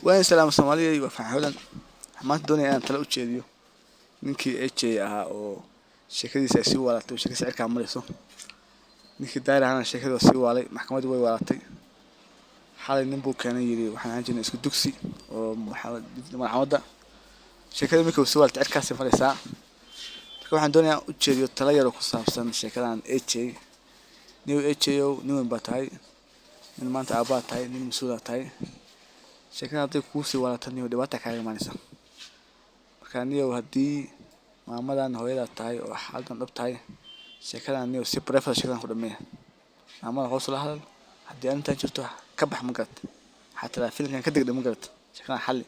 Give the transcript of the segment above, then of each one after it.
Waan salaam Soomaaliya waa faxulan. Waxaan maanta doonayaa inaan talo u jeediyo ninkii AJ ahaa oo sheekadiisa ay sii waalatay oo sheekadiisa cirkaa marayso. Ninkii Daahir ahaana sheekada waa sii waalay, maxkamaddii way waalatay. Xalay nin buu keenay, yidhi waxaan ahaan jirnay isku dugsi oo maxkamadda. Sheekada markii uu sii waalatay cirkaasay maraysaa. Marka waxaan doonayaa u jeediyo talo yar oo ku saabsan sheekadan AJ. Nin AJ ow, nin weyn baa tahay, nin maanta aabbaa tahay, nin mas'uul aa tahay. Sheekada hadday kugu sii waalato niyow dhibaata kaaga imaanaysa. Marka niyow haddii maamadan hooyadaa tahay oo xaaladdan dhab tahay, sheekadan niyow si private sheekadan ku dhameeya. Maamada hoos ula hadal, haddii arrintan jirto ka bax, ma garat. Waxaa tiraa filimkan ka degdeg, ma garat. Sheekadan xalli.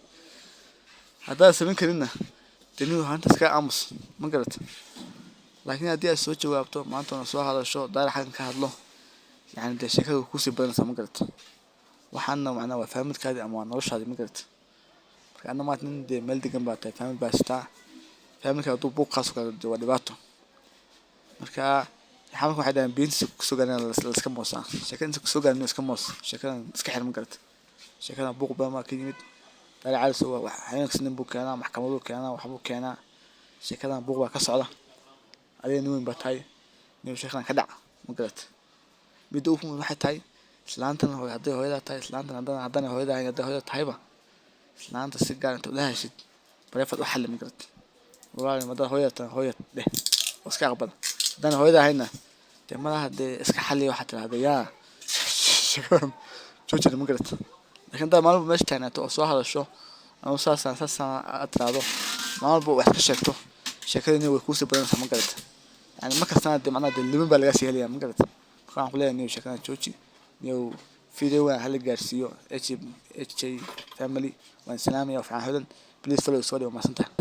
Haddaad samayn karinna, dee niyow arrintaas ka aamus, ma garat. Laakiin haddii aad soo jawaabto maanta oo soo hadasho, Daahir xaggan ka hadlo, yacni dee sheekada way kusii badanaysaa, ma garat. Waxaana macnaha waa family-kaadii ama waa noloshaadii, ma garat. Marka adna maanta nin dee meel degan baa tahay, family baa haysataa. Family-ka hadduu buuq kaas galo, dee waa dhibaato. Marka xamalka waxay dhahaan biyo inta kusoo gaarin la iska moosaa. Sheekada inta kusoo gaarin iska moos. Sheekadan iska xir, ma garat. Sheekadan buuq badan baa ka yimid. Daahir Cali waa habeenkasta nin buu keenaa, maxkamaduu keenaa, waxbuu keenaa. Sheekadan buuq baa ka socda. Adiga nin weyn baa tahay, niyow sheekadan ka dhac, ma garat. Midda ugu muhiimsan waxay tahay islaantan hadday hooyadaa tahay, islaantan haddana hooyadaa ahayn, hadday hooyadaa tahayba, islaanta si gaar inta ula hadashid private u xalli, ma garat. Walahi haddaad hooyadaa tahay, hooyo dheh oo iska aqbal. Haddana hooyadaa ahaynna, dee malaha dee iska xalli, waxaad tiraahdaa yaa sheekadan jooji, ma garat. Laakiin haddaad maalin walba meesha taagnaato oo soo hadasho ama saasaan saasaan aad tiraahdo, maalin walba wax ka sheegto, sheekadani way kuusii badanaysaa, ma garat. Yani mar kastana dee macnaha dee limin baa lagaa sii helayaa, ma garat. Marka waxaan ku leeyahay niyow sheekadan jooji. Niyow video-gan hala gaarsiiyo HJ family. Waan salaamaya, fiican hodan. Please follow, soo dhigo, mahadsantahay.